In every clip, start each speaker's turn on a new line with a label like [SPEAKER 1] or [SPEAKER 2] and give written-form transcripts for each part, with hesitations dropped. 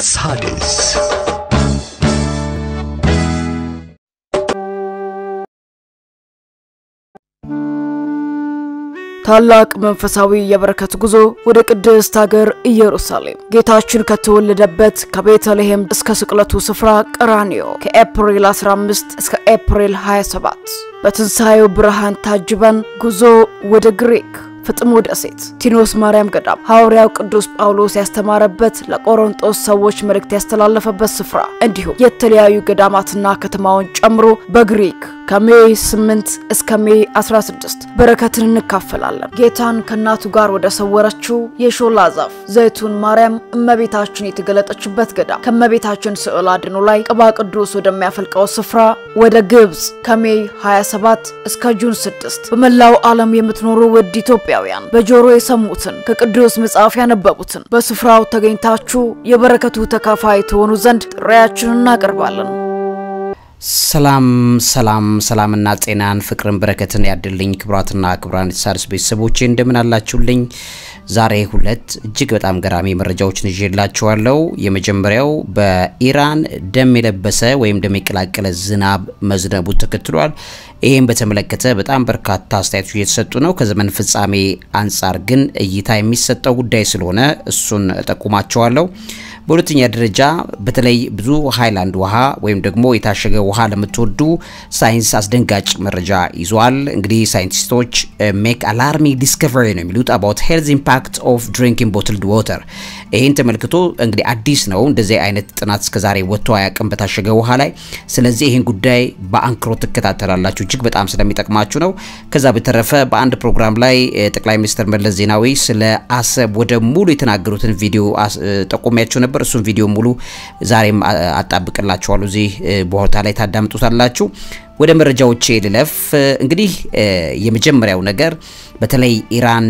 [SPEAKER 1] ሣድስ።
[SPEAKER 2] ታላቅ መንፈሳዊ የበረከት ጉዞ ወደ ቅድስት ሀገር ኢየሩሳሌም፣ ጌታችን ከተወለደበት ከቤተልሔም እስከ ስቅለቱ ስፍራ ቀራንዮ፣ ከኤፕሪል 15 እስከ ኤፕሪል 27 በትንሣኤው ብርሃን ታጅበን ጉዞ ወደ ግሪክ ፍጥሞ ደሴት ቲኖስ ማርያም ገዳም፣ ሐዋርያው ቅዱስ ጳውሎስ ያስተማረበት፣ ለቆሮንቶስ ሰዎች መልእክት ያስተላለፈበት ስፍራ፣ እንዲሁም የተለያዩ ገዳማትና ከተማውን ጨምሮ በግሪክ ከ May 8 እስከ May 16 በረከትን እንካፈላለን። ጌታን ከእናቱ ጋር ወደ ሰወረችው የሾላ ዛፍ ዘይቱን ማርያም እመቤታችን የተገለጠችበት ገዳም፣ ከእመቤታችን ስዕል አድኖ ላይ ቅባ ቅዱስ ወደሚያፈልቀው ስፍራ ወደ ግብፅ ከ May 27 እስከ June 6። በመላው ዓለም የምትኖሩ ውድ ኢትዮጵያውያን፣ በጆሮ የሰሙትን፣ ከቅዱስ መጽሐፍ ያነበቡትን በስፍራው ተገኝታችሁ የበረከቱ ተካፋይ ትሆኑ ዘንድ ጥሪያችንን እናቀርባለን።
[SPEAKER 3] ሰላም ሰላም፣ ሰላምና ጤናን ፍቅርን በረከትን ያድልኝ። ክቡራትና ክቡራን የሣድስ ቤተሰቦቼ፣ እንደምን አላችሁልኝ? ዛሬ ሁለት እጅግ በጣም ገራሚ መረጃዎችን ይዤላችኋለሁ። የመጀመሪያው በኢራን ደም የለበሰ ወይም ደም የቀላቀለ ዝናብ መዝነቡ ተከትሏል። ይህም በተመለከተ በጣም በርካታ አስተያየቶች እየተሰጡ ነው። ከዘመን ፍጻሜ አንጻር ግን እይታ የሚሰጠው ጉዳይ ስለሆነ እሱን ጠቁማቸዋለሁ። በሁለተኛ ደረጃ በተለይ ብዙ ሃይላንድ ውሃ ወይም ደግሞ የታሸገ ውሃ ለምትወዱ ሳይንስ አስደንጋጭ መረጃ ይዟል። እንግዲህ ሳይንቲስቶች make alarming discovery ነው የሚሉት about health impact of drinking bottled water። ይህን ተመልክቶ እንግዲህ አዲስ ነው፣ እንደዚህ አይነት ጥናት እስከዛሬ ወጥቶ አያውቅም በታሸገ ውሃ ላይ። ስለዚህ ይህን ጉዳይ በአንክሮ ትከታተላላችሁ፣ እጅግ በጣም ስለሚጠቅማችሁ ነው። ከዛ በተረፈ በአንድ ፕሮግራም ላይ ጠቅላይ ሚኒስትር መለስ ዜናዊ ስለ አሰብ ወደ ሙሉ የተናገሩትን ቪዲዮ ጠቁሚያችሁ ነበር። እሱን ቪዲዮ ሙሉ ዛሬም አጣብቅላችኋለሁ፣ እዚህ ቦታ ላይ ታዳምጡታላችሁ። ወደ መረጃዎቼ ልለፍ። እንግዲህ የመጀመሪያው ነገር በተለይ ኢራን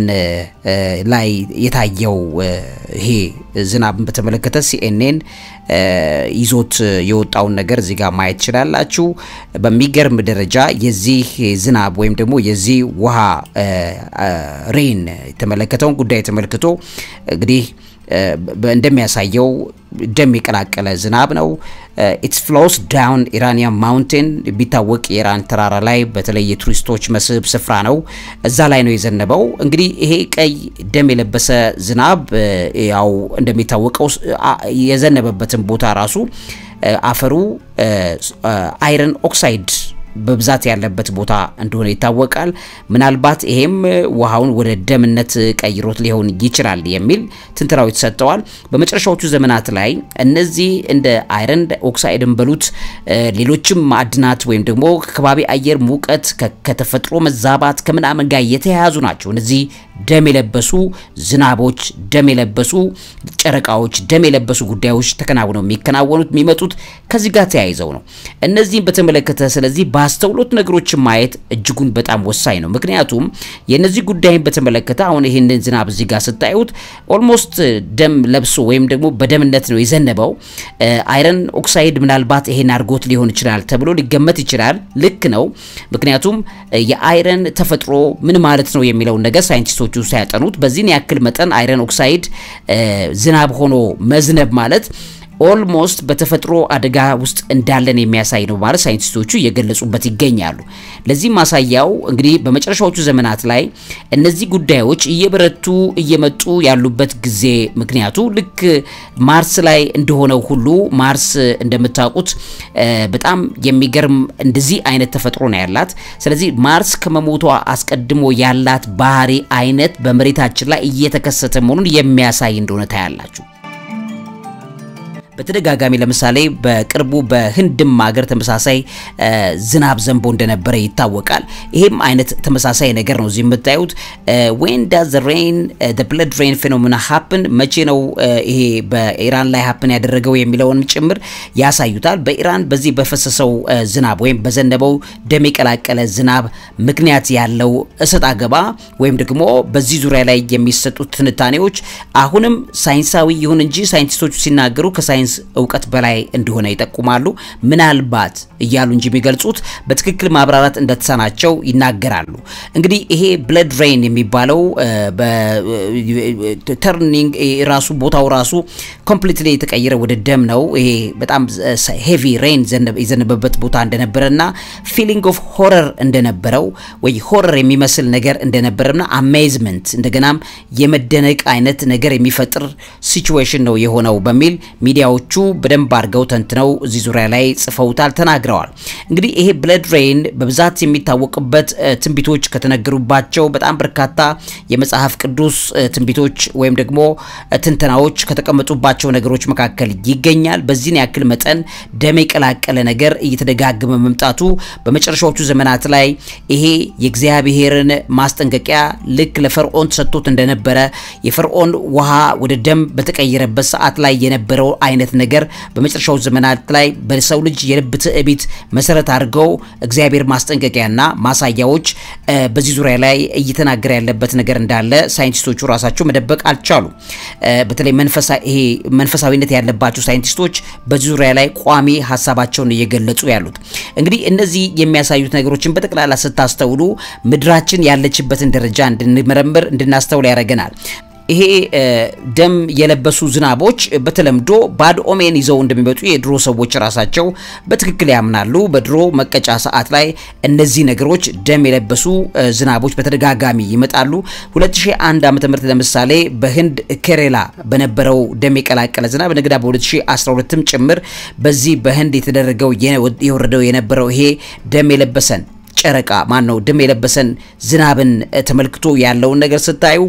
[SPEAKER 3] ላይ የታየው ይሄ ዝናብን በተመለከተ ሲኤንኤን ይዞት የወጣውን ነገር እዚህ ጋር ማየት ትችላላችሁ። በሚገርም ደረጃ የዚህ ዝናብ ወይም ደግሞ የዚህ ውሃ rain የተመለከተውን ጉዳይ ተመልክቶ እንግዲህ እንደሚያሳየው ደም የቀላቀለ ዝናብ ነው። It's flows down Iranian mountain፣ ቢታወቅ የኢራን ተራራ ላይ በተለይ የቱሪስቶች መስህብ ስፍራ ነው። እዛ ላይ ነው የዘነበው። እንግዲህ ይሄ ቀይ ደም የለበሰ ዝናብ ያው እንደሚታወቀው የዘነበበትን ቦታ ራሱ አፈሩ iron oxide በብዛት ያለበት ቦታ እንደሆነ ይታወቃል። ምናልባት ይሄም ውሃውን ወደ ደምነት ቀይሮት ሊሆን ይችላል የሚል ትንተናዎች ተሰጥተዋል። በመጨረሻዎቹ ዘመናት ላይ እነዚህ እንደ iron oxide ን በሉት ሌሎችም ማዕድናት ወይም ደግሞ ከባቢ አየር ሙቀት፣ ከተፈጥሮ መዛባት፣ ከምናምን ጋር የተያያዙ ናቸው። እነዚህ ደም የለበሱ ዝናቦች፣ ደም የለበሱ ጨረቃዎች፣ ደም የለበሱ ጉዳዮች ተከናውነው የሚከናወኑት የሚመጡት ከዚህ ጋር ተያይዘው ነው። እነዚህም በተመለከተ ስለዚህ በአስተውሎት ነገሮችን ማየት እጅጉን በጣም ወሳኝ ነው። ምክንያቱም የእነዚህ ጉዳይን በተመለከተ አሁን ይህንን ዝናብ እዚህ ጋር ስታዩት almost ደም ለብሶ ወይም ደግሞ በደምነት ነው የዘነበው። Iron oxide ምናልባት ይሄን አድርጎት ሊሆን ይችላል ተብሎ ሊገመት ይችላል። ልክ ነው። ምክንያቱም የ iron ተፈጥሮ ምን ማለት ነው የሚለውን ነገር ሳይንቲስቶቹ ሳያጠኑት በዚህን ያክል መጠን iron oxide ዝናብ ሆኖ መዝነብ ማለት almost በተፈጥሮ አደጋ ውስጥ እንዳለን የሚያሳይ ነው ማለት ሳይንቲስቶቹ እየገለጹበት ይገኛሉ። ለዚህ ማሳያው እንግዲህ በመጨረሻዎቹ ዘመናት ላይ እነዚህ ጉዳዮች እየበረቱ እየመጡ ያሉበት ጊዜ፣ ምክንያቱ ልክ ማርስ ላይ እንደሆነው ሁሉ፣ ማርስ እንደምታውቁት በጣም የሚገርም እንደዚህ አይነት ተፈጥሮ ነው ያላት። ስለዚህ ማርስ ከመሞቷ አስቀድሞ ያላት ባህሪ አይነት በመሬታችን ላይ እየተከሰተ መሆኑን የሚያሳይ እንደሆነ ታያላችሁ። በተደጋጋሚ ለምሳሌ በቅርቡ በህንድም ሀገር ተመሳሳይ ዝናብ ዘንቦ እንደነበረ ይታወቃል። ይሄም አይነት ተመሳሳይ ነገር ነው እዚህ የምታዩት። When does rain blood rain phenomena happen፣ መቼ ነው ይሄ በኢራን ላይ happen ያደረገው የሚለውን ጭምር ያሳዩታል። በኢራን በዚህ በፈሰሰው ዝናብ ወይም በዘነበው ደም የቀላቀለ ዝናብ ምክንያት ያለው እሰጥ አገባ ወይም ደግሞ በዚህ ዙሪያ ላይ የሚሰጡት ትንታኔዎች አሁንም ሳይንሳዊ ይሁን እንጂ ሳይንቲስቶቹ ሲናገሩ ከሳይንስ ከሳይንስ እውቀት በላይ እንደሆነ ይጠቁማሉ። ምናልባት እያሉ እንጂ የሚገልጹት በትክክል ማብራራት እንደተሳናቸው ይናገራሉ። እንግዲህ ይሄ blood rain የሚባለው turning ራሱ ቦታው ራሱ completely የተቀየረ ወደ ደም ነው። ይሄ በጣም heavy rain የዘነበበት ቦታ እንደነበረና feeling of horror እንደነበረው ወይ horror የሚመስል ነገር እንደነበረና amazement እንደገናም የመደነቅ አይነት ነገር የሚፈጥር situation ነው የሆነው በሚል ሚዲያዎቹ በደንብ አድርገው ተንትነው እዚህ ዙሪያ ላይ ጽፈውታል፣ ተናግረዋል። እንግዲህ ይሄ blood rain በብዛት የሚታወቅበት ትንቢቶች ከተነገሩባቸው በጣም በርካታ የመጽሐፍ ቅዱስ ትንቢቶች ወይም ደግሞ ትንተናዎች ከተቀመጡባቸው ነገሮች መካከል ይገኛል። በዚህን ያክል መጠን ደም የቀላቀለ ነገር እየተደጋገመ መምጣቱ በመጨረሻዎቹ ዘመናት ላይ ይሄ የእግዚአብሔርን ማስጠንቀቂያ ልክ ለፈርዖን ተሰጥቶት እንደነበረ የፈርዖን ውሃ ወደ ደም በተቀየረበት ሰዓት ላይ የነበረው አይነት ነገር በመጨረሻው ዘመናት ላይ በሰው ልጅ የልብ ትዕቢት መሰረት አድርገው እግዚአብሔር ማስጠንቀቂያና ማሳያዎች በዚህ ዙሪያ ላይ እየተናገረ ያለበት ነገር እንዳለ ሳይንቲስቶቹ ራሳቸው መደበቅ አልቻሉ። በተለይ ይሄ መንፈሳዊነት ያለባቸው ሳይንቲስቶች በዚህ ዙሪያ ላይ ቋሚ ሀሳባቸውን እየገለጹ ያሉት። እንግዲህ እነዚህ የሚያሳዩት ነገሮችን በጠቅላላ ስታስተውሉ ምድራችን ያለችበትን ደረጃ እንድንመረምር እንድናስተውል ያደርገናል። ይሄ ደም የለበሱ ዝናቦች በተለምዶ bad omen ይዘው እንደሚመጡ የድሮ ሰዎች ራሳቸው በትክክል ያምናሉ። በድሮ መቀጫ ሰዓት ላይ እነዚህ ነገሮች ደም የለበሱ ዝናቦች በተደጋጋሚ ይመጣሉ። 2001 ዓ.ም ለምሳሌ በህንድ ኬሬላ በነበረው ደም የቀላቀለ ዝናብ እንደገና በ2012ም ጭምር በዚህ በህንድ የተደረገው የወረደው የነበረው ይሄ ደም የለበሰን ጨረቃ ማን ነው ደም የለበሰን ዝናብን ተመልክቶ ያለውን ነገር ስታዩ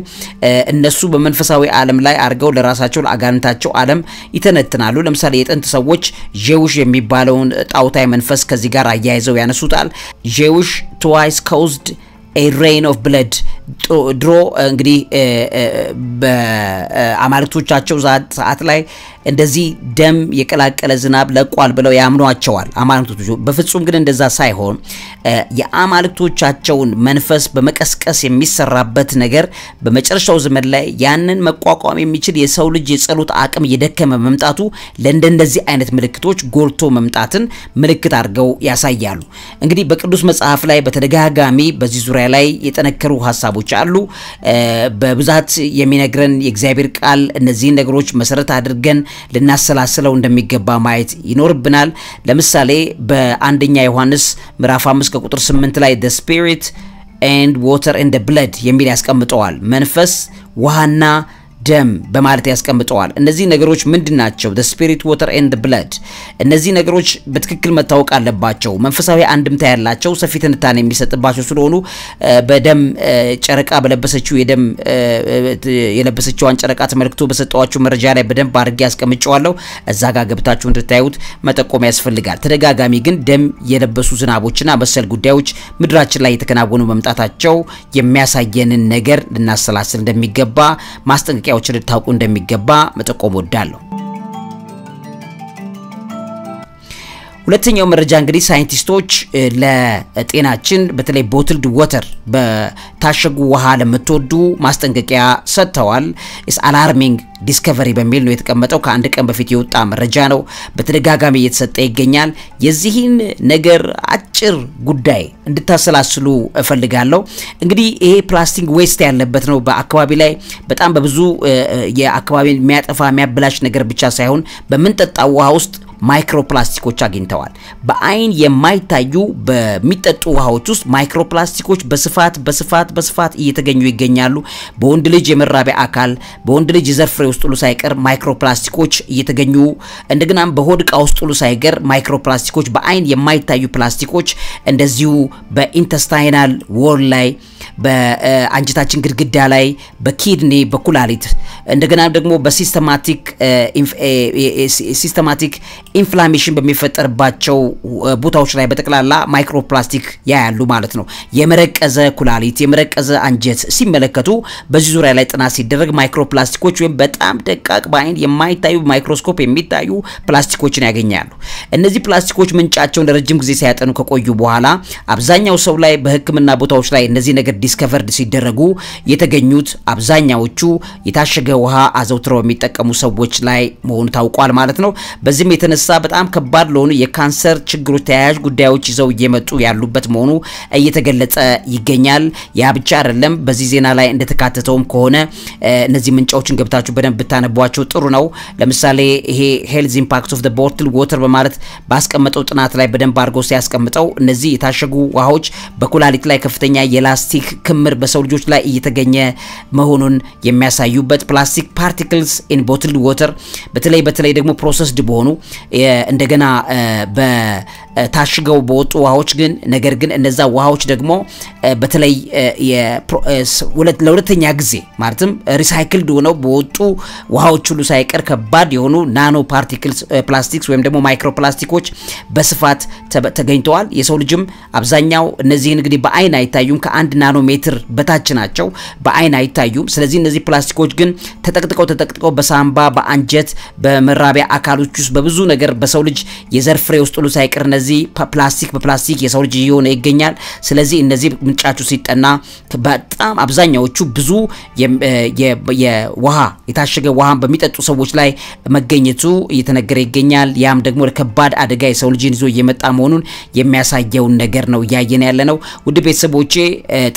[SPEAKER 3] እነሱ በመንፈሳዊ ዓለም ላይ አርገው ለራሳቸው ለአጋንንታቸው ዓለም ይተነትናሉ። ለምሳሌ የጥንት ሰዎች ዤውሽ የሚባለውን ጣዖታዊ መንፈስ ከዚህ ጋር አያይዘው ያነሱታል። Zeus twice caused a rain of blood። ድሮ እንግዲህ በአማልክቶቻቸው ሰዓት ላይ እንደዚህ ደም የቀላቀለ ዝናብ ለቋል ብለው ያምኗቸዋል አማልክቶቹ። በፍጹም ግን እንደዛ ሳይሆን የአማልክቶቻቸውን መንፈስ በመቀስቀስ የሚሰራበት ነገር በመጨረሻው ዘመን ላይ ያንን መቋቋም የሚችል የሰው ልጅ የጸሎት አቅም እየደከመ መምጣቱ ለእንደነዚህ አይነት ምልክቶች ጎልቶ መምጣትን ምልክት አድርገው ያሳያሉ። እንግዲህ በቅዱስ መጽሐፍ ላይ በተደጋጋሚ በዚህ ዙሪያ ላይ የጠነከሩ ሀሳቦች አሉ። በብዛት የሚነግረን የእግዚአብሔር ቃል እነዚህን ነገሮች መሰረት አድርገን ልናሰላስለው እንደሚገባ ማየት ይኖርብናል። ለምሳሌ በአንደኛ ዮሐንስ ምዕራፍ 5 ከቁጥር 8 ላይ the spirit and water and the blood የሚል ያስቀምጠዋል። መንፈስ፣ ውሃና ደም በማለት ያስቀምጠዋል። እነዚህ ነገሮች ምንድን ናቸው? The spirit, water and the blood። እነዚህ ነገሮች በትክክል መታወቅ አለባቸው። መንፈሳዊ አንድምታ ያላቸው ሰፊ ትንታኔ የሚሰጥባቸው ስለሆኑ በደም ጨረቃ በለበሰችው የደም የለበሰችዋን ጨረቃ ተመልክቶ በሰጠዋችሁ መረጃ ላይ በደንብ አድርጌ አስቀምጨዋለሁ። እዛ ጋር ገብታችሁ እንድታዩት መጠቆም ያስፈልጋል። ተደጋጋሚ ግን ደም የለበሱ ዝናቦችና መሰል ጉዳዮች ምድራችን ላይ የተከናወኑ መምጣታቸው የሚያሳየንን ነገር ልናሰላስል እንደሚገባ፣ ማስጠንቀቂያዎች ልታውቁ እንደሚገባ መጠቆም ወዳለሁ። ሁለተኛው መረጃ እንግዲህ ሳይንቲስቶች ለጤናችን በተለይ bottled water በታሸጉ ውሃ ለምትወዱ ማስጠንቀቂያ ሰጥተዋል። It's alarming discovery በሚል ነው የተቀመጠው። ከአንድ ቀን በፊት የወጣ መረጃ ነው። በተደጋጋሚ እየተሰጠ ይገኛል። የዚህን ነገር አጭር ጉዳይ እንድታሰላስሉ እፈልጋለሁ። እንግዲህ ይሄ plastic waste ያለበት ነው። በአካባቢ ላይ በጣም በብዙ የአካባቢ የሚያጠፋ የሚያበላሽ ነገር ብቻ ሳይሆን በምንጠጣው ውሃ ውስጥ ማይክሮፕላስቲኮች አግኝተዋል። በአይን የማይታዩ በሚጠጡ ውሃዎች ውስጥ ማይክሮፕላስቲኮች በስፋት በስፋት በስፋት እየተገኙ ይገኛሉ። በወንድ ልጅ የመራቢያ አካል፣ በወንድ ልጅ የዘር ፍሬ ውስጥ ሁሉ ሳይቀር ማይክሮፕላስቲኮች እየተገኙ፣ እንደገናም በሆድ ዕቃ ውስጥ ሁሉ ሳይቀር ማይክሮፕላስቲኮች፣ በአይን የማይታዩ ፕላስቲኮች እንደዚሁ በ intestinal wall ላይ፣ በአንጀታችን ግድግዳ ላይ፣ በ kidney፣ በኩላሊት፣ እንደገና ደግሞ በ systematic inflammation በሚፈጠርባቸው ቦታዎች ላይ በጠቅላላ microplastic ያያሉ ማለት ነው። የመረቀዘ ኩላሊት፣ የመረቀዘ አንጀት ሲመለከቱ በዚህ ዙሪያ ላይ ጥናት ሲደረግ ማይክሮፕላስቲኮች ወይም በጣም ደቃቅ በአይን የማይታዩ ማይክሮስኮፕ የሚታዩ ፕላስቲኮችን ያገኛሉ። እነዚህ ፕላስቲኮች ምንጫቸውን ለረጅም ጊዜ ሲያጠኑ ከቆዩ በኋላ አብዛኛው ሰው ላይ በሕክምና ቦታዎች ላይ እነዚህ ነገር discovered ሲደረጉ የተገኙት አብዛኛዎቹ የታሸገ ውሃ አዘውትረው የሚጠቀሙ ሰዎች ላይ መሆኑ ታውቋል ማለት ነው። በዚህም የተነሳ በጣም ከባድ ለሆኑ የካንሰር ችግሮች ተያያዥ ጉዳዮች ይዘው እየመጡ ያሉበት መሆኑ እየተገለጸ ይገኛል። ያ ብቻ አይደለም። በዚህ ዜና ላይ እንደተካተተውም ከሆነ እነዚህ ምንጫዎችን ገብታችሁ በደንብ ብታነቧቸው ጥሩ ነው። ለምሳሌ ይሄ health impact of the bottled water በማለት ባስቀመጠው ጥናት ላይ በደንብ አድርጎ ሲያስቀምጠው እነዚህ የታሸጉ ውሃዎች በኩላሊት ላይ ከፍተኛ የላስቲክ ክምር በሰው ልጆች ላይ እየተገኘ መሆኑን የሚያሳዩበት plastic particles in bottled water በተለይ ደግሞ processed በሆኑ እንደገና በታሽገው በወጡ ውሃዎች ግን ነገር ግን እነዛ ውሃዎች ደግሞ በተለይ ለሁለተኛ ጊዜ ማለትም recycled ሆነው በወጡ ውሃዎች ሁሉ ሳይቀር ከባድ የሆኑ nano particles plastics ወይም ደግሞ ማይክሮ ፕላስቲኮች በስፋት ተገኝተዋል። የሰው ልጅም አብዛኛው እነዚህ እንግዲህ በአይን አይታዩም፣ ከአንድ ናኖ ሜትር በታች ናቸው፣ በአይን አይታዩም። ስለዚህ እነዚህ ፕላስቲኮች ግን ተጠቅጥቀው በሳምባ፣ በአንጀት፣ በመራቢያ አካሎች ውስጥ በብዙ ነገር በሰው ልጅ የዘር ፍሬ ውስጥ ሁሉ ሳይቀር እነዚህ ፕላስቲክ በፕላስቲክ የሰው ልጅ እየሆነ ይገኛል። ስለዚህ እነዚህ ምንጫቸው ሲጠና በጣም አብዛኛዎቹ ብዙ የውሃ የታሸገ ውሃን በሚጠጡ ሰዎች ላይ መገኘቱ እየተነገረ ይገኛል። ያም ደግሞ ለከባድ አደጋ የሰው ልጅን ይዞ እየመጣ መሆኑን የሚያሳየውን ነገር ነው እያየን ያለነው። ውድ ቤተሰቦቼ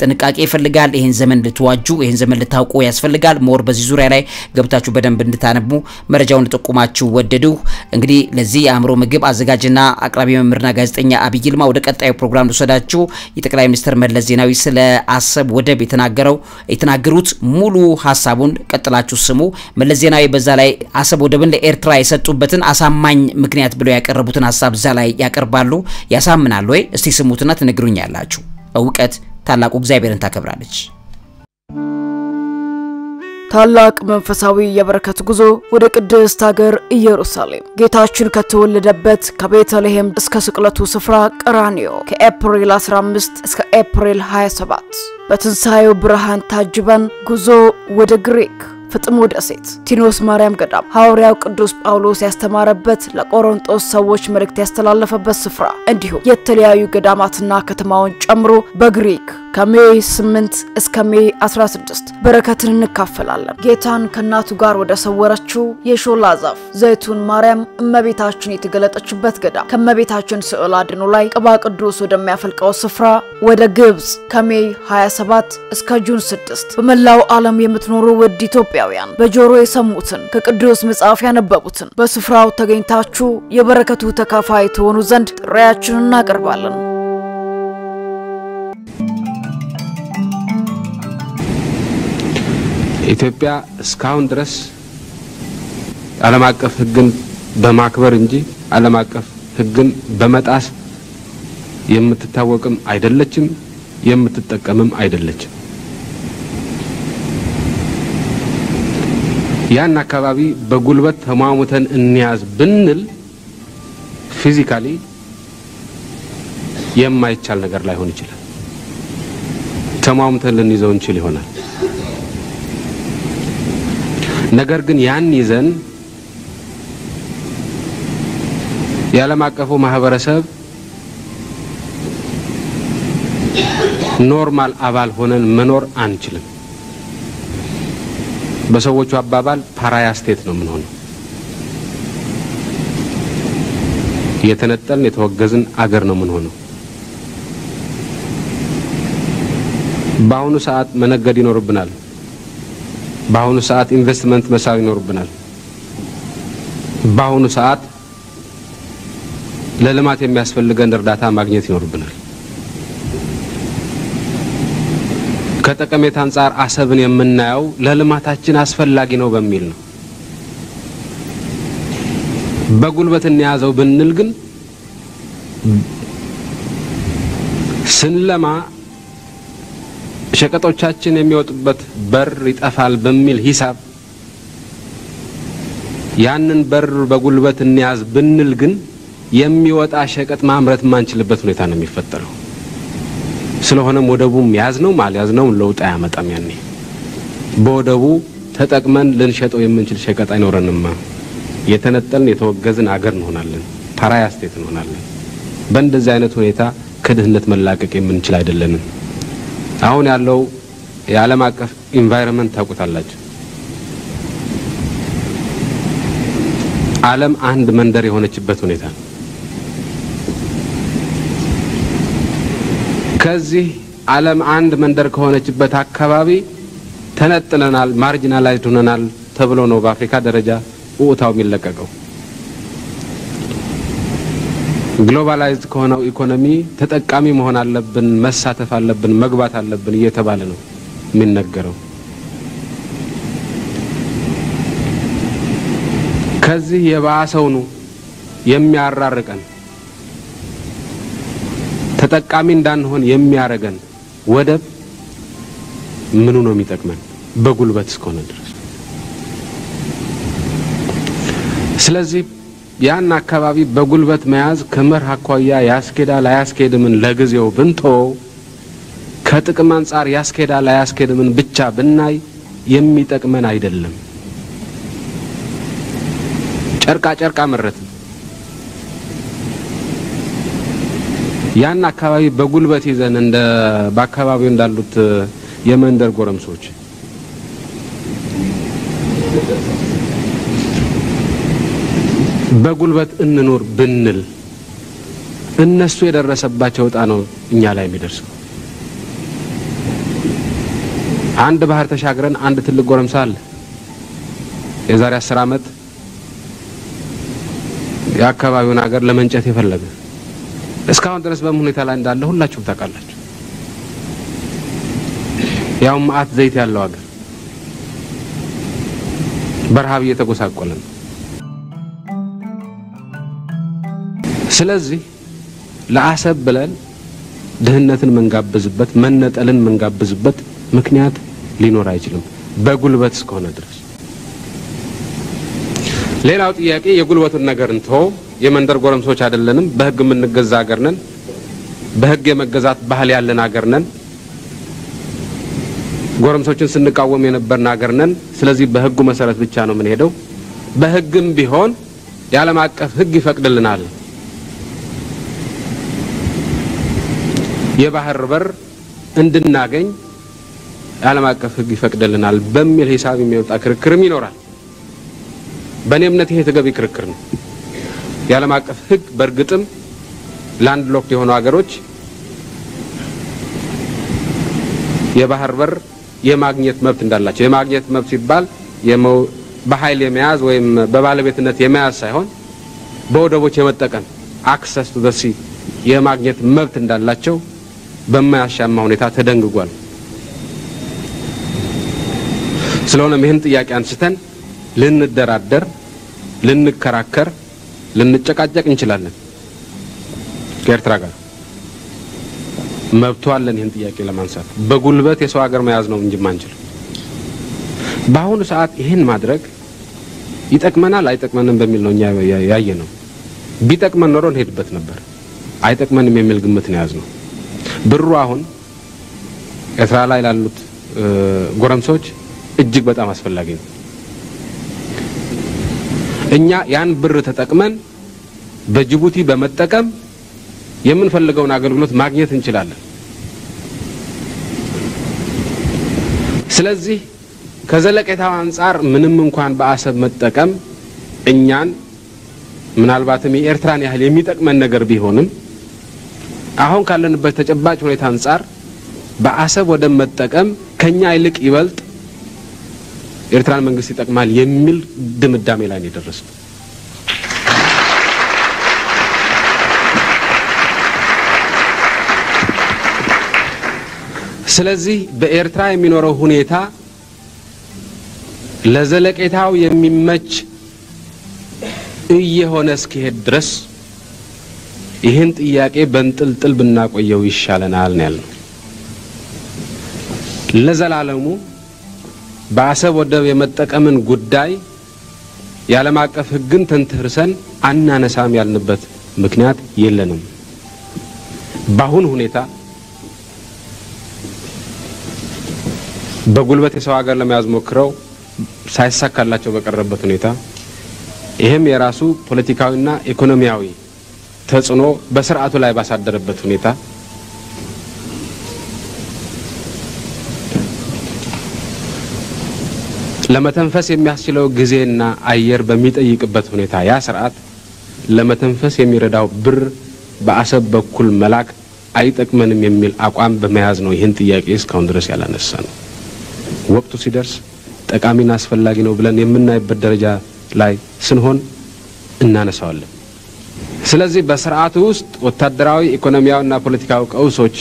[SPEAKER 3] ጥንቃቄ ይፈልጋል። ይሄን ዘመን ልትዋጁ፣ ይሄን ዘመን ልታውቁ ያስፈልጋል። more በዚህ ዙሪያ ላይ ገብታችሁ በደንብ እንድታነቡ መረጃውን ልጠቁማችሁ ወደድሁ። እንግዲህ ለዚህ የአእምሮ ምግብ አዘጋጅና አቅራቢ መምህርና ጋዜጠኛ አብይ ይልማ ወደ ቀጣዩ ፕሮግራም ልውሰዳችሁ። የጠቅላይ ሚኒስትር መለስ ዜናዊ ስለ አሰብ ወደብ የተናገሩት ሙሉ ሐሳቡን ቀጥላችሁ ስሙ። መለስ ዜናዊ በዛ ላይ አሰብ ወደብን ለኤርትራ የሰጡበትን አሳማኝ ምክንያት ብለው ያቀረቡትን ሐሳብ እዛ ላይ ያቀርባሉ። ያሳምናሉ ወይ? እስቲ ስሙትና ትነግሩኛላችሁ። እውቀት ታላቁ እግዚአብሔርን ታከብራለች።
[SPEAKER 2] ታላቅ መንፈሳዊ የበረከት ጉዞ ወደ ቅድስት ሀገር ኢየሩሳሌም ጌታችን ከተወለደበት ከቤተልሔም እስከ ስቅለቱ ስፍራ ቀራንዮ ከኤፕሪል 15 እስከ ኤፕሪል 27 በትንሣኤው ብርሃን ታጅበን ጉዞ ወደ ግሪክ ፍጥሞ ደሴት ቲኖስ ማርያም ገዳም ሐዋርያው ቅዱስ ጳውሎስ ያስተማረበት ለቆሮንቶስ ሰዎች መልእክት ያስተላለፈበት ስፍራ እንዲሁም የተለያዩ ገዳማትና ከተማውን ጨምሮ በግሪክ ከ May 8 እስከ May 16 በረከትን እንካፈላለን። ጌታን ከእናቱ ጋር ወደ ሰወረችው የሾላ ዛፍ ዘይቱን ማርያም እመቤታችን የተገለጠችበት ገዳም ከእመቤታችን ስዕል አድኖ ላይ ቅባ ቅዱስ ወደሚያፈልቀው ስፍራ ወደ ግብጽ ከ May 27 እስከ June 6 በመላው ዓለም የምትኖሩ ውድ ኢትዮጵያውያን በጆሮ የሰሙትን ከቅዱስ መጽሐፍ ያነበቡትን በስፍራው ተገኝታችሁ የበረከቱ ተካፋይ ትሆኑ ዘንድ ጥሪያችንን እናቀርባለን።
[SPEAKER 1] ኢትዮጵያ እስካሁን ድረስ ዓለም አቀፍ ሕግን በማክበር እንጂ ዓለም አቀፍ ሕግን በመጣስ የምትታወቅም አይደለችም፣ የምትጠቀምም አይደለችም። ያን አካባቢ በጉልበት ተሟሙተን እንያዝ ብንል physically የማይቻል ነገር ላይሆን ይችላል። ተሟሙተን ልንይዘው እንችል ይሆናል። ነገር ግን ያን ይዘን የዓለም አቀፉ ማህበረሰብ normal አባል ሆነን መኖር አንችልም። በሰዎቹ አባባል pariah state ነው የምንሆነው። የተነጠልን የተወገዝን አገር ነው የምንሆነው። በአሁኑ ሰዓት መነገድ ይኖርብናል። በአሁኑ ሰዓት ኢንቨስትመንት መሳብ ይኖርብናል። በአሁኑ ሰዓት ለልማት የሚያስፈልገን እርዳታ ማግኘት ይኖርብናል። ከጠቀሜታ አንፃር አሰብን የምናየው ለልማታችን አስፈላጊ ነው በሚል ነው። በጉልበት እንያዘው ብንል ግን ስንለማ ሸቀጦቻችን የሚወጡበት በር ይጠፋል በሚል ሂሳብ ያንን በር በጉልበት እንያዝ ብንል ግን የሚወጣ ሸቀጥ ማምረት ማንችልበት ሁኔታ ነው የሚፈጠረው። ስለሆነም ወደቡም ያዝነው አልያዝነው ለውጥ አያመጣም። ያኔ በወደቡ ተጠቅመን ልንሸጠው የምንችል ሸቀጥ አይኖረንማ። የተነጠልን የተወገዝን አገር እንሆናለን፣ pariah state እንሆናለን። በእንደዚህ አይነት ሁኔታ ከድህነት መላቀቅ የምንችል አይደለንም። አሁን ያለው የዓለም አቀፍ environment ታውቁታላችሁ። ዓለም አንድ መንደር የሆነችበት ሁኔታ ነው። ከዚህ ዓለም አንድ መንደር ከሆነችበት አካባቢ ተነጥለናል፣ marginalized ሆነናል ተብሎ ነው በአፍሪካ ደረጃ ውታው የሚለቀቀው። Globalized ከሆነው ኢኮኖሚ ተጠቃሚ መሆን አለብን፣ መሳተፍ አለብን፣ መግባት አለብን እየተባለ ነው የሚነገረው። ከዚህ የባሰው ነው የሚያራርቀን፣ ተጠቃሚ እንዳንሆን የሚያረገን ወደብ ምኑ ነው የሚጠቅመን? በጉልበት እስከሆነ ድረስ። ስለዚህ ያን አካባቢ በጉልበት መያዝ ከመርህ አኳያ ያስኬዳል አያስኬድምን ለጊዜው ብንተወው፣ ከጥቅም አንጻር ያስኬዳል አያስኬድምን ብቻ ብናይ የሚጠቅመን አይደለም። ጨርቃ ጨርቃ መረትን። ያን አካባቢ በጉልበት ይዘን እንደ በአካባቢው እንዳሉት የመንደር ጎረምሶች በጉልበት እንኖር ብንል እነሱ የደረሰባቸው ዕጣ ነው እኛ ላይ የሚደርሰው። አንድ ባህር ተሻግረን አንድ ትልቅ ጎረምሳ አለ። የዛሬ 10 ዓመት የአካባቢውን ሀገር ለመንጨት የፈለገ እስካሁን ድረስ በምን ሁኔታ ላይ እንዳለ ሁላችሁም ታውቃላችሁ። ያው መዓት ዘይት ያለው ሀገር በረሃብ እየተጎሳቆለ ነው። ስለዚህ ለአሰብ ብለን ድህነትን መንጋብዝበት መነጠልን መንጋብዝበት ምክንያት ሊኖር አይችልም በጉልበት እስከሆነ ድረስ። ሌላው ጥያቄ የጉልበቱን ነገር እንተው። የመንደር ጎረምሶች አይደለንም። በህግ የምንገዛ ሀገር ነን። በህግ የመገዛት ባህል ያለን ሀገር ነን። ጎረምሶችን ስንቃወም የነበርን ሀገር ነን። ስለዚህ በህጉ መሰረት ብቻ ነው የምንሄደው። በህግም ቢሆን የዓለም አቀፍ ህግ ይፈቅድልናል። የባህር በር እንድናገኝ የዓለም አቀፍ ህግ ይፈቅድልናል በሚል ሂሳብ የሚወጣ ክርክርም ይኖራል። በእኔ እምነት ይሄ ተገቢ ክርክር ነው። የዓለም አቀፍ ህግ በእርግጥም land locked የሆኑ ሀገሮች የባህር በር የማግኘት መብት እንዳላቸው፣ የማግኘት መብት ሲባል በኃይል የመያዝ ወይም በባለቤትነት የመያዝ ሳይሆን በወደቦች የመጠቀም access to the sea የማግኘት መብት እንዳላቸው በማያሻማ ሁኔታ ተደንግጓል። ስለሆነም ይህን ጥያቄ አንስተን ልንደራደር፣ ልንከራከር፣ ልንጨቃጨቅ እንችላለን። ከኤርትራ ጋር መብቱ አለን ይህን ጥያቄ ለማንሳት። በጉልበት የሰው ሀገር መያዝ ነው እንጂ ማንችል። በአሁኑ ሰዓት ይህን ማድረግ ይጠቅመናል አይጠቅመንም በሚል ነው እኛ ያየነው። ቢጠቅመን ኖሮ እንሄድበት ነበር። አይጠቅመንም የሚል ግምት ነው የያዝነው። ብሩ አሁን ኤርትራ ላይ ላሉት ጎረምሶች እጅግ በጣም አስፈላጊ ነው። እኛ ያን ብር ተጠቅመን በጅቡቲ በመጠቀም የምንፈልገውን አገልግሎት ማግኘት እንችላለን። ስለዚህ ከዘለቄታው አንጻር ምንም እንኳን በአሰብ መጠቀም እኛን ምናልባትም የኤርትራን ያህል የሚጠቅመን ነገር ቢሆንም አሁን ካለንበት ተጨባጭ ሁኔታ አንጻር በአሰብ ወደብ መጠቀም ከኛ ይልቅ ይበልጥ ኤርትራን መንግስት ይጠቅማል የሚል ድምዳሜ ላይ ነው የደረስነው። ስለዚህ በኤርትራ የሚኖረው ሁኔታ ለዘለቄታው የሚመች እየሆነ እስኪሄድ ድረስ ይህን ጥያቄ በእንጥልጥል ብናቆየው ይሻለናል ነው ያልነው። ለዘላለሙ በአሰብ ወደብ የመጠቀምን ጉዳይ የዓለም አቀፍ ሕግን ተንተርሰን አናነሳም ያልንበት ምክንያት የለንም። በአሁን ሁኔታ በጉልበት የሰው ሀገር ለመያዝ ሞክረው ሳይሳካላቸው በቀረበት ሁኔታ ይሄም የራሱ ፖለቲካዊና ኢኮኖሚያዊ ተጽዕኖ በስርዓቱ ላይ ባሳደረበት ሁኔታ ለመተንፈስ የሚያስችለው ጊዜና አየር በሚጠይቅበት ሁኔታ ያ ስርዓት ለመተንፈስ የሚረዳው ብር በአሰብ በኩል መላክ አይጠቅመንም የሚል አቋም በመያዝ ነው ይህን ጥያቄ እስካሁን ድረስ ያላነሳ ነው። ወቅቱ ሲደርስ ጠቃሚና አስፈላጊ ነው ብለን የምናይበት ደረጃ ላይ ስንሆን እናነሳዋለን። ስለዚህ በስርዓቱ ውስጥ ወታደራዊ፣ ኢኮኖሚያዊና ፖለቲካዊ ቀውሶች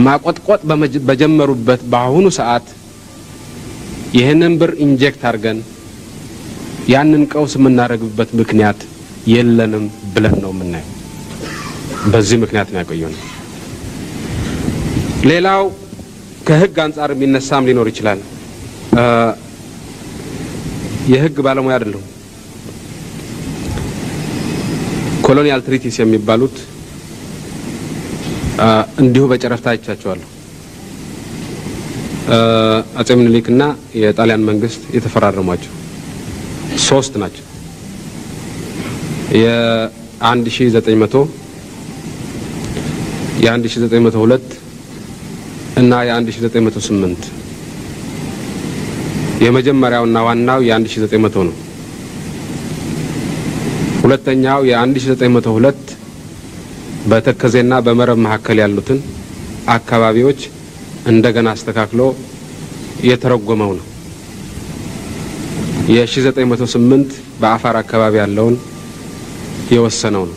[SPEAKER 1] ማቆጥቆጥ በጀመሩበት በአሁኑ ሰዓት ይህንን ብር inject አድርገን ያንን ቀውስ የምናደርግበት ምክንያት የለንም ብለን ነው የምናየው። በዚህ ምክንያት ነው ያቆየነው። ሌላው ከህግ አንጻር የሚነሳም ሊኖር ይችላል። የህግ ባለሙያ አይደለሁም። Colonial treaties የሚባሉት እንዲሁ በጨረፍታ አይቻቸዋለሁ። አጼ ምኒልክና የጣሊያን መንግስት የተፈራረሟቸው ሶስት ናቸው። የ1900 የ1902 እና የ1908 የመጀመሪያውና ዋናው የ1900 ነው። ሁለተኛው የ1902 በተከዜና በመረብ መካከል ያሉትን አካባቢዎች እንደገና አስተካክሎ የተረጎመው ነው። የ1908 በአፋር አካባቢ ያለውን የወሰነው ነው።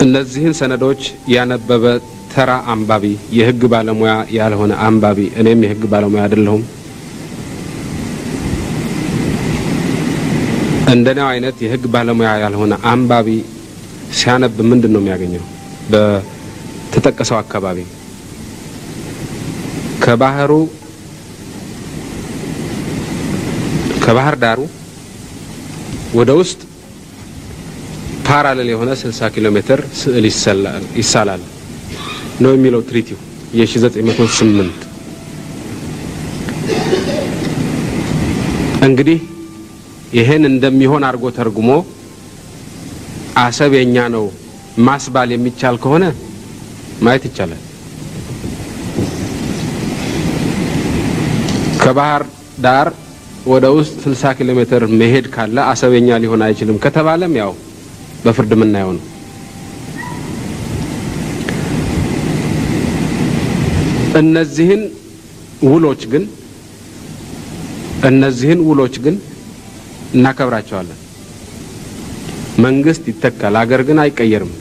[SPEAKER 1] እነዚህን ሰነዶች ያነበበ ተራ አንባቢ፣ የህግ ባለሙያ ያልሆነ አንባቢ፣ እኔም የህግ ባለሙያ አይደለሁም፣ እንደኔው አይነት የህግ ባለሙያ ያልሆነ አንባቢ ሲያነብ ምንድነው የሚያገኘው? በተጠቀሰው አካባቢ ከባህር ዳሩ ወደ ውስጥ ፓራሌል የሆነ 60 ኪሎ ሜትር ስዕል ይሳላል ነው የሚለው ትሪቲው የ1908። እንግዲህ ይሄን እንደሚሆን አድርጎ ተርጉሞ አሰብ የኛ ነው ማስባል የሚቻል ከሆነ ማየት ይቻላል። ከባህር ዳር ወደ ውስጥ 60 ኪሎ ሜትር መሄድ ካለ አሰብ የኛ ሊሆን አይችልም ከተባለም ያው በፍርድ ምናየው ነው። እነዚህን ውሎች ግን እናከብራቸዋለን። መንግስት ይተካል፣ አገር ግን አይቀየርም።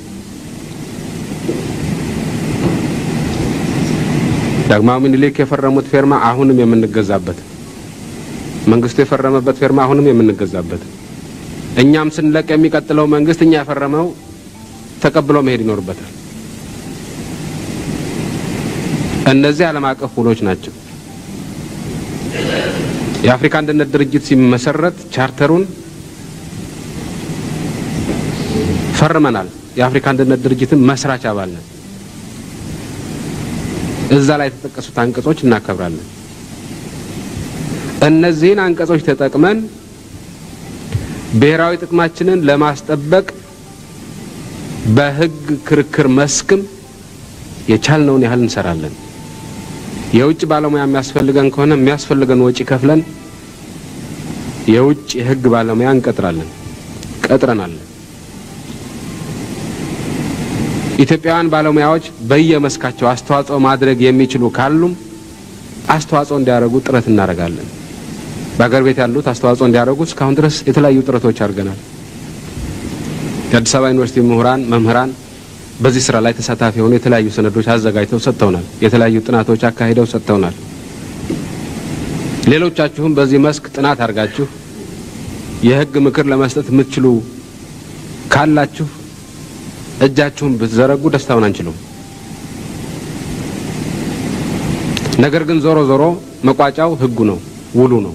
[SPEAKER 1] ዳግማዊ ምኒልክ የፈረሙት ፌርማ አሁንም የምንገዛበት፣ መንግስቱ የፈረመበት ፌርማ አሁንም የምንገዛበት፣ እኛም ስንለቅ የሚቀጥለው መንግስት እኛ የፈረመው ተቀብሎ መሄድ ይኖርበታል። እነዚህ ዓለም አቀፍ ውሎች ናቸው። የአፍሪካ አንድነት ድርጅት ሲመሰረት ቻርተሩን ፈርመናል። የአፍሪካ አንድነት ድርጅትን መስራች አባል ነን። እዛ ላይ የተጠቀሱት አንቀጾች እናከብራለን። እነዚህን አንቀጾች ተጠቅመን ብሔራዊ ጥቅማችንን ለማስጠበቅ በህግ ክርክር መስክም የቻልነውን ያህል እንሰራለን። የውጭ ባለሙያ የሚያስፈልገን ከሆነ የሚያስፈልገን ወጪ ከፍለን የውጭ የህግ ባለሙያ እንቀጥራለን፣ ቀጥረናል። ኢትዮጵያውያን ባለሙያዎች በየመስካቸው አስተዋጽኦ ማድረግ የሚችሉ ካሉም አስተዋጽኦ እንዲያደርጉ ጥረት እናደርጋለን። በአገር ቤት ያሉት አስተዋጽኦ እንዲያደርጉ እስካሁን ድረስ የተለያዩ ጥረቶች አድርገናል። የአዲስ አበባ ዩኒቨርሲቲ ምሁራን፣ መምህራን በዚህ ስራ ላይ ተሳታፊ የሆኑ የተለያዩ ሰነዶች አዘጋጅተው ሰጥተውናል። የተለያዩ ጥናቶች አካሂደው ሰጥተውናል። ሌሎቻችሁም በዚህ መስክ ጥናት አድርጋችሁ የህግ ምክር ለመስጠት የምትችሉ ካላችሁ እጃችሁን ብትዘረጉ ደስታውን አንችሉም። ነገር ግን ዞሮ ዞሮ መቋጫው ህጉ ነው፣ ውሉ ነው።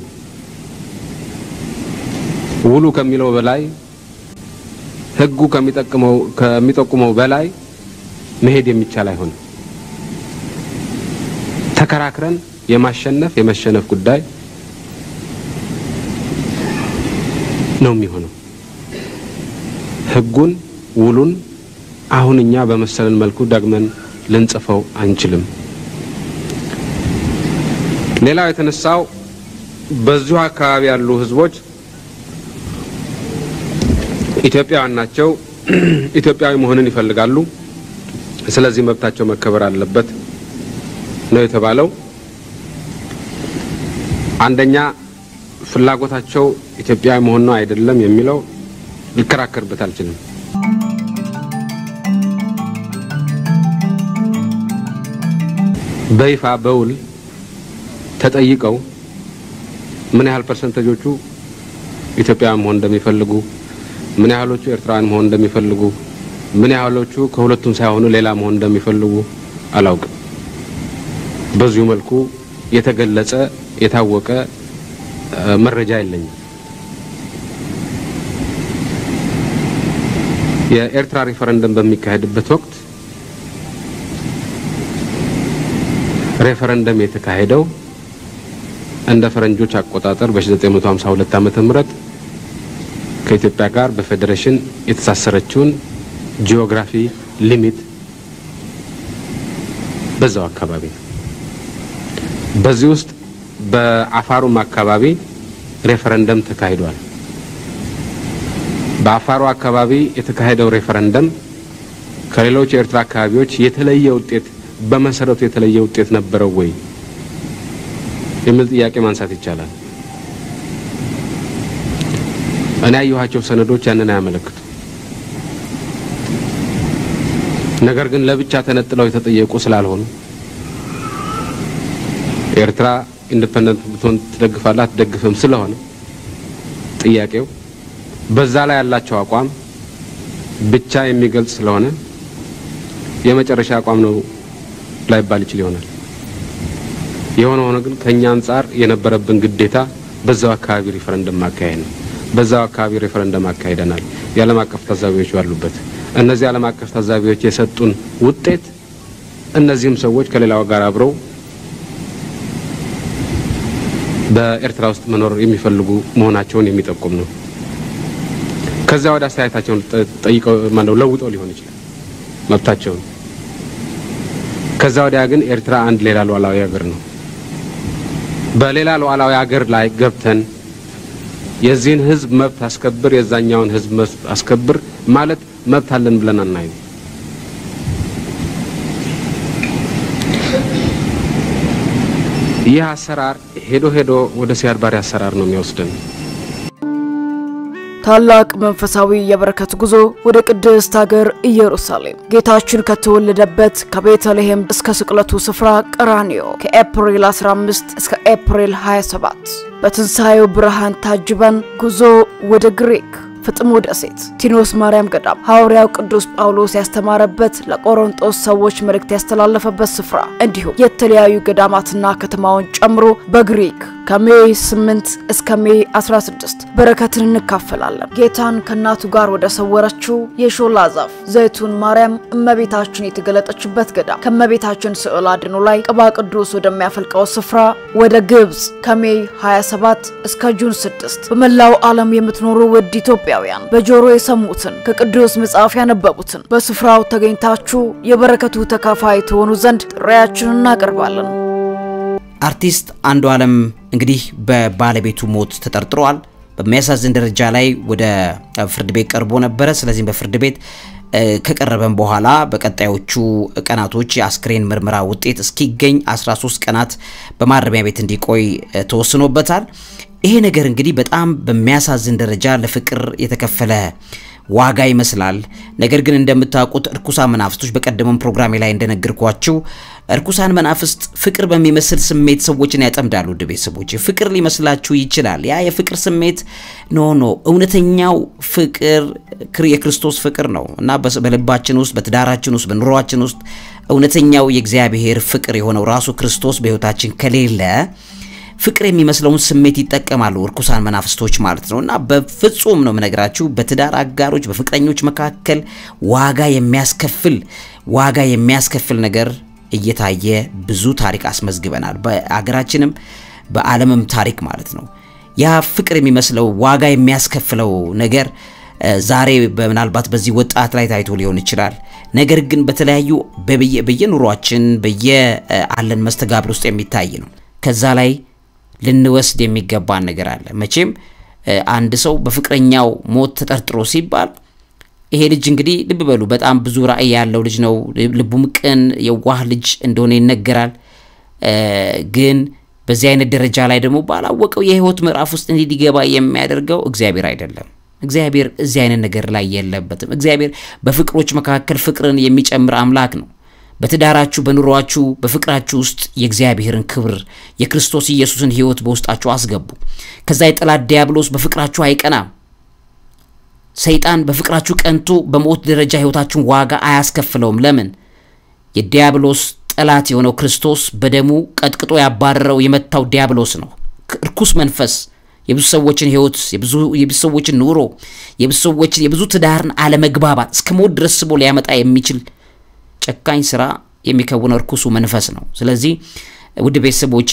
[SPEAKER 1] ውሉ ከሚለው በላይ ህጉ ከሚጠቁመው በላይ መሄድ የሚቻል አይሆንም። ተከራክረን የማሸነፍ የመሸነፍ ጉዳይ ነው የሚሆነው። ህጉን ውሉን አሁን እኛ በመሰለን መልኩ ደግመን ልንጽፈው አንችልም። ሌላው የተነሳው በዚሁ አካባቢ ያሉ ህዝቦች ኢትዮጵያውያን ናቸው፣ ኢትዮጵያዊ መሆንን ይፈልጋሉ፣ ስለዚህ መብታቸው መከበር አለበት ነው የተባለው። አንደኛ ፍላጎታቸው ኢትዮጵያዊ መሆን ነው አይደለም የሚለው ልከራከርበት አልችልም። በይፋ በውል ተጠይቀው ምን ያህል percentage ኦቹ ኢትዮጵያውያን መሆን እንደሚፈልጉ፣ ምን ያህሎቹ ኤርትራውያን መሆን እንደሚፈልጉ፣ ምን ያህሎቹ ከሁለቱም ሳይሆኑ ሌላ መሆን እንደሚፈልጉ አላውቅም። በዚሁ መልኩ የተገለጸ የታወቀ መረጃ የለኝም። የኤርትራ ሪፈረንደም በሚካሄድበት ወቅት ሬፈረንደም የተካሄደው እንደ ፈረንጆች አቆጣጠር በ1952 ዓመተ ምህረት ከኢትዮጵያ ጋር በፌዴሬሽን የተሳሰረችውን ጂኦግራፊ limit በዛው አካባቢ ነው። በዚህ ውስጥ በአፋሩም አካባቢ ሬፈረንደም ተካሂዷል። በአፋሩ አካባቢ የተካሄደው ሬፈረንደም ከሌሎች የኤርትራ አካባቢዎች የተለየ ውጤት በመሰረቱ የተለየ ውጤት ነበረው ወይ የሚል ጥያቄ ማንሳት ይቻላል። እኔ ያየኋቸው ሰነዶች ያንን አያመለክቱ። ነገር ግን ለብቻ ተነጥለው የተጠየቁ ስላልሆኑ ኤርትራ independent ብትሆን ትደግፋለህ አትደግፍም ስለሆነ ጥያቄው በዛ ላይ ያላቸው አቋም ብቻ የሚገልጽ ስለሆነ የመጨረሻ አቋም ነው ላይባል ይችላል ይሆናል። የሆነ ሆኖ ግን ከኛ አንጻር የነበረብን ግዴታ በዛው አካባቢ ሪፈረንደም ማካሄድ ነው። በዛው አካባቢ ሪፈረንደም አካሄደናል፣ የዓለም አቀፍ ታዛቢዎች ባሉበት። እነዚህ ዓለም አቀፍ ታዛቢዎች የሰጡን ውጤት እነዚህም ሰዎች ከሌላው ጋር አብረው በኤርትራ ውስጥ መኖር የሚፈልጉ መሆናቸውን የሚጠቁም ነው። ከዛ ወደ አስተያየታቸውን ጠይቀው ማለት ለውጠው ሊሆን ይችላል መብታቸውን። ከዛ ወዲያ ግን ኤርትራ አንድ ሌላ ሉዓላዊ ሀገር ነው። በሌላ ሉዓላዊ ሀገር ላይ ገብተን የዚህን ህዝብ መብት አስከብር የዛኛውን ህዝብ መብት አስከብር ማለት መብት አለን ብለን አናይም። ይህ አሰራር ሄዶ ሄዶ ወደ ሲያድ ባሬ አሰራር ነው የሚወስደን።
[SPEAKER 2] ታላቅ መንፈሳዊ የበረከት ጉዞ ወደ ቅድስት ሀገር ኢየሩሳሌም ጌታችን ከተወለደበት ከቤተልሔም እስከ ስቅለቱ ስፍራ ቀራንዮ ከኤፕሪል 15 እስከ ኤፕሪል 27 በትንሣኤው ብርሃን ታጅበን ጉዞ ወደ ግሪክ ፍጥሞ ደሴት ቲኖስ ማርያም ገዳም ሐዋርያው ቅዱስ ጳውሎስ ያስተማረበት ለቆሮንቶስ ሰዎች መልእክት ያስተላለፈበት ስፍራ እንዲሁም የተለያዩ ገዳማትና ከተማውን ጨምሮ በግሪክ ከ May 8 እስከ May 16 በረከትን እንካፈላለን። ጌታን ከእናቱ ጋር ወደ ሰወረችው የሾላ ዛፍ ዘይቱን ማርያም እመቤታችን የተገለጠችበት ገዳም ከእመቤታችን ስዕል አድኖ ላይ ቅባ ቅዱስ ወደሚያፈልቀው ስፍራ ወደ ግብጽ ከ May 27 እስከ June 6 በመላው ዓለም የምትኖሩ ውድ ኢትዮጵያውያን በጆሮ የሰሙትን ከቅዱስ መጽሐፍ ያነበቡትን በስፍራው ተገኝታችሁ የበረከቱ ተካፋይ ትሆኑ ዘንድ ጥሪያችንን እናቀርባለን።
[SPEAKER 3] አርቲስት አንዱዓለም እንግዲህ በባለቤቱ ሞት ተጠርጥሯል። በሚያሳዝን ደረጃ ላይ ወደ ፍርድ ቤት ቀርቦ ነበረ። ስለዚህ በፍርድ ቤት ከቀረበም በኋላ በቀጣዮቹ ቀናቶች የአስክሬን ምርመራ ውጤት እስኪገኝ 13 ቀናት በማረሚያ ቤት እንዲቆይ ተወስኖበታል። ይሄ ነገር እንግዲህ በጣም በሚያሳዝን ደረጃ ለፍቅር የተከፈለ ዋጋ ይመስላል። ነገር ግን እንደምታውቁት እርኩሳን መናፍስቶች በቀደመም ፕሮግራሜ ላይ እንደነገርኳችሁ እርኩሳን መናፍስት ፍቅር በሚመስል ስሜት ሰዎችን ያጠምዳሉ። ውድ ቤተሰቦች ፍቅር ሊመስላችሁ ይችላል። ያ የፍቅር ስሜት no እውነተኛው ፍቅር የክርስቶስ ፍቅር ነው እና በልባችን ውስጥ በትዳራችን ውስጥ በኑሯችን ውስጥ እውነተኛው የእግዚአብሔር ፍቅር የሆነው ራሱ ክርስቶስ በህይወታችን ከሌለ ፍቅር የሚመስለውን ስሜት ይጠቀማሉ እርኩሳን መናፍስቶች ማለት ነውና በፍጹም ነው የምነግራችሁ በትዳር አጋሮች በፍቅረኞች መካከል ዋጋ የሚያስከፍል ነገር እየታየ ብዙ ታሪክ አስመዝግበናል በአገራችንም በዓለምም ታሪክ ማለት ነው። ያ ፍቅር የሚመስለው ዋጋ የሚያስከፍለው ነገር ዛሬ በምናልባት በዚህ ወጣት ላይ ታይቶ ሊሆን ይችላል። ነገር ግን በተለያዩ በየኑሯችን በየአለን መስተጋብር ውስጥ የሚታይ ነው። ከዛ ላይ ልንወስድ የሚገባ ነገር አለ። መቼም አንድ ሰው በፍቅረኛው ሞት ተጠርጥሮ ሲባል ይሄ ልጅ እንግዲህ ልብ በሉ በጣም ብዙ ራእይ ያለው ልጅ ነው። ልቡም ቅን የዋህ ልጅ እንደሆነ ይነገራል። ግን በዚህ አይነት ደረጃ ላይ ደግሞ ባላወቀው የህይወት ምዕራፍ ውስጥ እንዲገባ የሚያደርገው እግዚአብሔር አይደለም። እግዚአብሔር እዚህ አይነት ነገር ላይ የለበትም። እግዚአብሔር በፍቅሮች መካከል ፍቅርን የሚጨምር አምላክ ነው። በትዳራችሁ በኑሯችሁ በፍቅራችሁ ውስጥ የእግዚአብሔርን ክብር የክርስቶስ ኢየሱስን ህይወት በውስጣችሁ አስገቡ። ከዛ የጠላት ዲያብሎስ በፍቅራችሁ አይቀናም። ሰይጣን በፍቅራችሁ ቀንቶ በሞት ደረጃ ህይወታችሁን ዋጋ አያስከፍለውም። ለምን? የዲያብሎስ ጠላት የሆነው ክርስቶስ በደሙ ቀጥቅጦ ያባረረው የመታው ዲያብሎስ ነው። እርኩስ መንፈስ የብዙ ሰዎችን ህይወት የብዙ ሰዎችን ኑሮ የብዙ ሰዎችን የብዙ ትዳርን አለመግባባት እስከ ሞት ድረስ ስቦ ሊያመጣ የሚችል ጨካኝ ስራ የሚከውነው እርኩሱ መንፈስ ነው። ስለዚህ ውድ ቤተሰቦቼ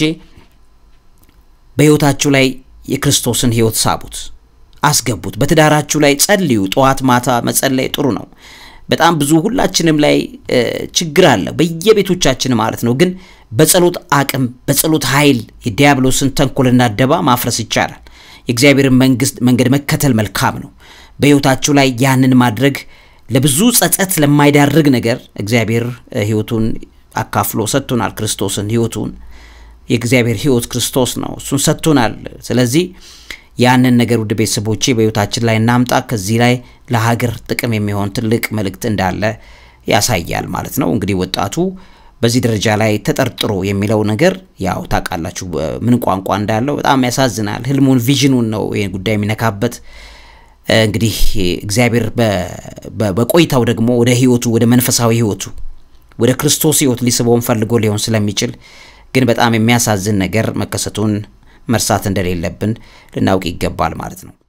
[SPEAKER 3] በህይወታችሁ ላይ የክርስቶስን ህይወት ሳቡት፣ አስገቡት። በትዳራችሁ ላይ ጸልዩ። ጠዋት ማታ መጸለይ ጥሩ ነው። በጣም ብዙ ሁላችንም ላይ ችግር አለ በየቤቶቻችን ማለት ነው። ግን በጸሎት አቅም በጸሎት ኃይል የዲያብሎስን ተንኮልና ደባ ማፍረስ ይቻላል። የእግዚአብሔርን መንግስት መንገድ መከተል መልካም ነው። በህይወታችሁ ላይ ያንን ማድረግ ለብዙ ጸጸት ለማይዳርግ ነገር እግዚአብሔር ህይወቱን አካፍሎ ሰጥቶናል። ክርስቶስን ህይወቱን የእግዚአብሔር ህይወት ክርስቶስ ነው፣ እሱን ሰጥቶናል። ስለዚህ ያንን ነገር ውድ ቤተሰቦቼ በህይወታችን ላይ እናምጣ። ከዚህ ላይ ለሀገር ጥቅም የሚሆን ትልቅ መልእክት እንዳለ ያሳያል ማለት ነው። እንግዲህ ወጣቱ በዚህ ደረጃ ላይ ተጠርጥሮ የሚለው ነገር ያው ታውቃላችሁ ምን ቋንቋ እንዳለው በጣም ያሳዝናል። ህልሙን vision ኑን ነው ይሄን ጉዳይ የሚነካበት። እንግዲህ እግዚአብሔር በቆይታው ደግሞ ወደ ህይወቱ ወደ መንፈሳዊ ህይወቱ ወደ ክርስቶስ ህይወት ሊስበውን ፈልጎ ሊሆን ስለሚችል ግን በጣም የሚያሳዝን ነገር መከሰቱን መርሳት እንደሌለብን ልናውቅ ይገባል ማለት ነው።